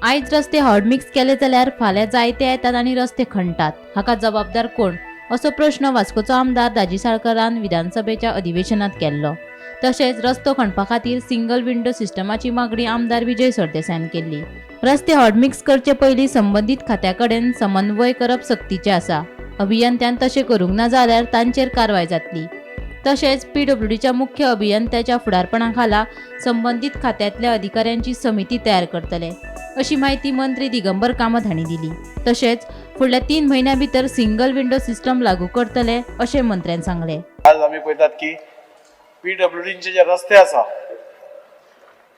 आयज रस्ते हॉटमिक्स केले जाल्यार फाल्यां जायते येतात आनी रस्ते खणटात, हाका जबाबदार कोण असो प्रश्न वास्कोचो आमदार दाजी साळकरान विधानसभेच्या अधिवेशनात केल्लो. तशेंच रस्तो खणपा खातीर सिंगल विंडो सिस्टमाची मागणी आमदार विजय सरदेसायान केल्ली. रस्ते हॉटमिक्स करचे पयलीं संबंदीत खात्या कडेन समन्वय करप सक्तीचें आसा. अभियंत्यान तशें करूंक ना जाल्यार तांचेर कारवाय जातली. तशेंच पीडब्ल्यूडीच्या मुख्य अभियंत्याच्या फुडारपणा खाला संबंदीत खात्यांतल्या अधिकाऱ्यांची समिती तयार करतले, अशी माहिती मंत्री दिगंबर कामत हांणी दिली. तशेंच फुडल्या 3 म्हयन्यां भितर सिंगल विंडो सिस्टम लागू करतले, अशें मंत्र्यान सांगलें. आज आमी पळयतात की पीडब्ल्यूडीचे जे रस्ते आसा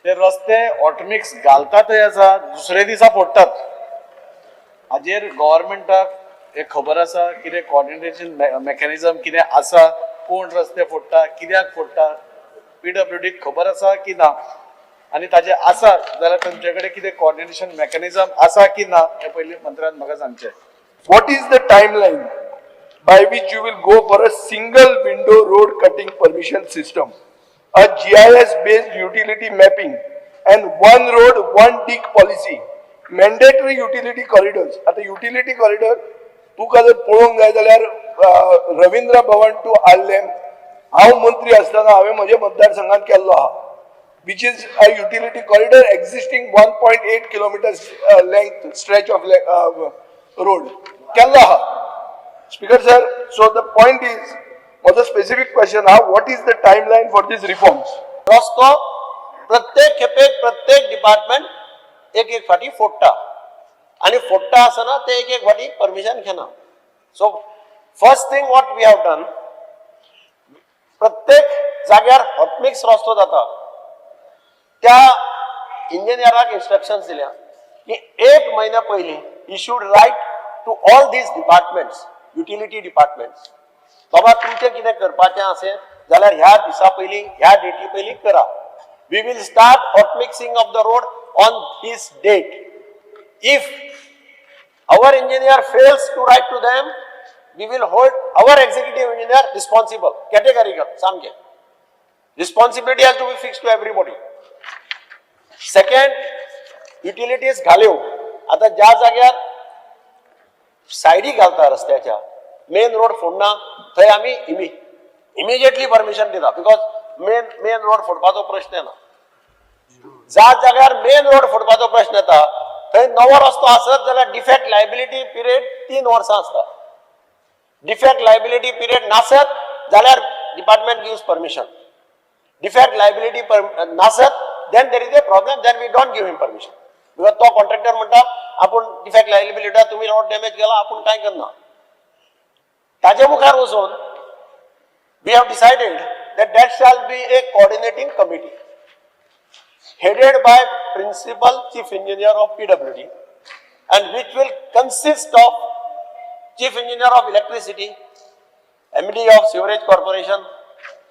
ते रस्ते हॉटमिक्स घालतातय आसा, दुसरे दिसा फोडटात. हाजेर गव्हर्मेंटाक हें खबर आसा? कितें कॉर्डिनेशन मेकॅनिजम कितें आसा? कोण रस्ते फोडटा, कित्याक फोडटा, पीडब्ल्यूडीक खबर आसा की ना? आनी ताजें आसा जाल्यार तांचे कडेन कितें कॉर्डिनेशन मेकॅनिजम आसा की ना, हें पयलीं मंत्र्यान म्हाका सांगचें. What is the timeline by which you will go for a single window road cutting permission system, a GIS based utility mapping and one road, one dig policy, mandatory utility corridors? आता utility corridor तुका जर पळोवंक जाय जाल्यार रवींद्र भवन two Arlem हांव मंत्री आसतना हांवें म्हज्या मतदारसंघात केल्लो आहा, which is a utility corridor existing 1.8 kilometers length stretch of road केल्लो आहा. Speaker sir, so the point is, म्हजो स्पेसिफिक क्वेश्चन आहा, what is the timeline for these reforms? रस्तो प्रत्येक खेपेक प्रत्येक डिपार्टमेंट एक एक फाटी फोडटा आनी फोडटा आसतना ते एक एक फाटी परमिशन घेना. So first thing what we have done, प्रत्येक जाग्यार हॉटमिक्स रस्तो जाता त्या इंजिनियराक इन्स्ट्रक्शन्स दिल्या की एक म्हयन्या पयलीं he should write to all these departments, utility departments, बाबा तुमचें कितें करपाचें असेल जाल्यार ह्या दिसा पयलीं, ह्या डेटी पयलीं करा. We will start hot mixing of the road on this date. If our engineer fails to write to them, we will hold our executive engineer responsible, categorical, सामके. Responsibility has to be fixed to everybody. Second, utilities घाल्यो. आता ज्या जाग्यार सायडी घालता रस्त्याच्या, main road फोडना, थंय आमी immediately permission दिता, because main road फोडपाचो प्रश्न येना. ज्या जाग्यार मेन रोड फोडपाचो प्रश्न येता, थंय नवो रस्तो आसत जाल्यार डिफेक्ट लायबिलिटी पिरियड 3 वर्सां आसता. डिफेक्ट लायबिलिटी पिरियड नासत जाल्यार department gives permission. Defect liability नासत, then there is a problem, then we don't give him permission, because तो कॉन्ट्रॅक्टर म्हणटा, आपूण डिफेक्ट लायबिलिटी, तुमी रोड डॅमेज केला, आपूण कांय करना. ताजे मुखार वचून we have decided that that shall be a coordinating committee headed by Principal Chief Engineer of PWD and which will consist of Chief Engineer of Electricity, MD of Sewerage Corporation,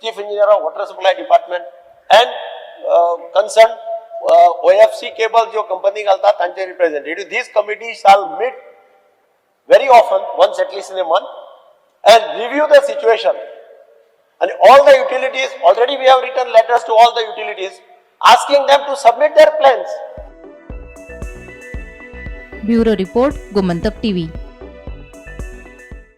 Chief Engineer of Water Supply Department and concerned OFC cable ज्यो company घालता तांचे representative. This committee shall meet very often, once at least in a month, and review the situation. And all the utilities, already we have written letters to all the utilities asking them to submit their plans. Bureau report, Gomantak TV.